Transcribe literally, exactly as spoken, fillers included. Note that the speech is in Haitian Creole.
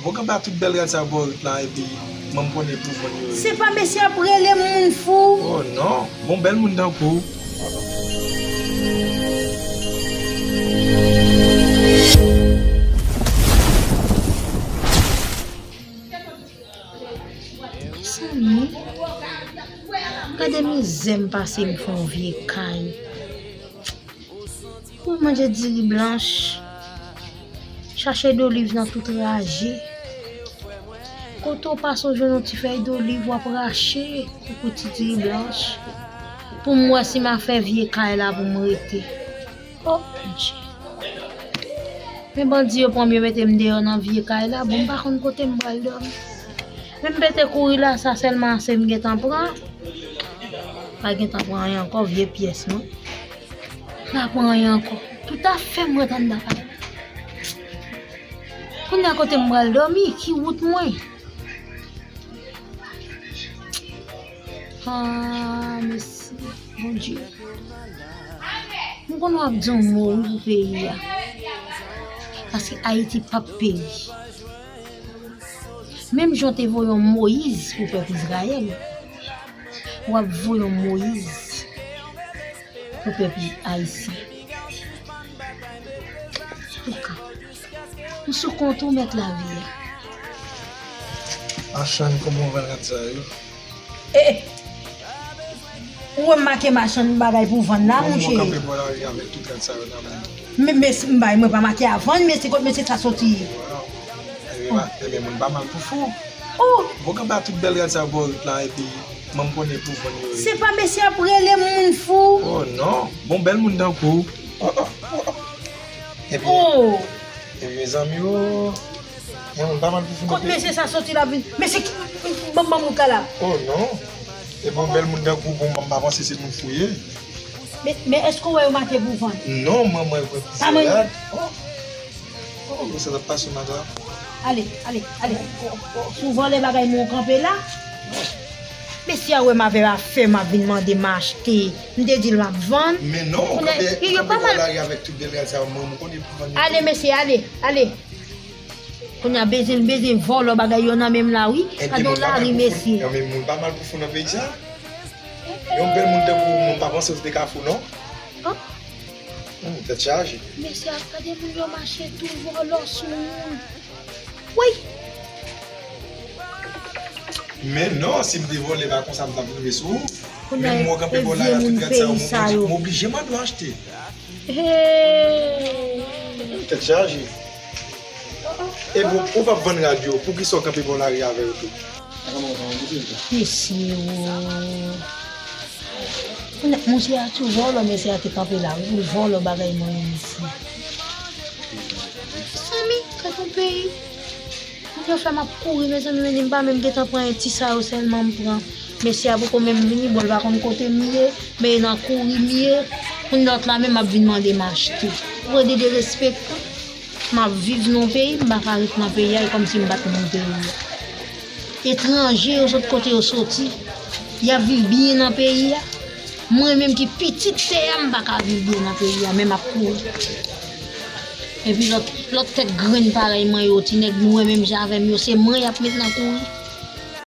Ou kanpe ak tout bèl rad sa bò wout la, epi manm konnen pou vann yo ye. Se pa mesye ap rele m moun fou. Oh non, bon bèl moun tankou w. Mezanmi, gade mizè m pase m fè yon vye kay. Pou manje diri blanch, chache doliv nan tout raje. Kote w pase w jwenn yon ti fèy doliv w ap rache pou ti diri blanch. Pou m wè si m a fè vye kay la pou m rete. Oh, Bondye. Men bandi yo pran m, yo mete m deyò nan vye kay la. Bon, m pa konn kote m pral dòmi. Men m pete kouri la, sa sèlman ase m gentan pran. Pa gentan pran anyen ankò, vye pyès mwen. Pa pran anyen ankò. Tout afè m ret anndan kay la. Kounye a kote m pral dòmi, ki wout mwen? Ah, mesi, Bondye. M konn w ap di yon mo wi pou peyi a. Paske Ayiti p ap peri. Menm jan w te voye yon Moyiz pou pèp Izrayèl, w ap voye yon Moyiz pou pèp ayisyen. Antouka, m sou kont ou, mèt lavi a. Machann, kòman w vann rad sa yo? E, e. Ou wè m make machann bagay pou vann la, monchè. Kòman w kanpe bò lari avèk tout rad sa yo nan men w? Men, men, m bay, mwen pa make a vann, mesye, kot mesye sa soti? Ebyen, ebyen, moun pa mal pou fou. Oh! Bon, kanpe ak tout bèl rad sa yo bò wout la, epi manm konnen pou vann yo ye. Se pa mesye ap rele m moun fou. Oh non, bon bèl moun tankou w. Oh, oh, oh, oh. Ebyen, oh, ebyen, mezanmi, oh. Yon moun pa mal pou fou. Kot mesye sa soti la vin? Mesye ki, ban, ban moun ka la. Oh non. E bon, bèl moun tankou w, bon, m pa panse se moun fou ye. Men, men èske w wè yo make pou vann? Non, mwen, mwen, mwen, se rad. Oh. Oh, sa t ap pase, madanm. Ale, ale, ale. Si w vòlè bagay mwen, w kanpe la. Mesye a wè m avè afè m ap vin mande m achte. M te di l m ap vann. Men non, w kanpe, w kanpe bò lari avèk tout bèl rad sa yo, mwen, mwen konnen pou vann yo. Ale, mesye, ale, ale. Kounye a, bezwen, bezwen vòlò bagay yo nan men m la, wi. Gade yon lari, mesye. Ebyen, moun pa mal pou fou nan peyi sa. Yon bèl moun tankou w, mwen pa panse w te ka fou, non. Ah. Hmm, tèt chaje. Mesye a, gade moun yo mache tou vòlò sou moun. Woy! Men non, si m te vòlè, pa konsa m t ap rive sou ou. Men mwen kanpe bò lari a tout rad sa yo, mwen oblije, mwen dwe achte. Hey! Tèt chaje. E bon, ou p ap vann rad yo, poukisa w kanpe bò lari avè yo tou? Mesye, oh. Kounye a, monchè a tou vòlò, mesye a te kanpe la, wi, pou l vòlò bagay mwen yo, mesye. Mezanmi, gad yon peyi. Moun yo fè m ap kouri, mezanmi, men m pa menm gentan pran ti sa yo sèlman m pran. Mesye a poko menm vini, bon, l pa konn kote m ye, men e nan kouri m ye. Kounye a lòt la menm ap vin mande m achte. Ou wè de derespektan. M ap viv nan yon peyi, m pa ka ret nan peyi a, e kòmsi m pa t moun peyi a. Etranje yo sot kote yo soti, y ap viv byen nan peyi a. Mwen menm ki pitit tè a, m pa ka viv byen nan peyi a, men m ap kouri. Epi lòt, lòt tèt grenn parèy mwen yo, ti nèg nou wè menm jan avè m yo, se mwen y ap met nan kouri.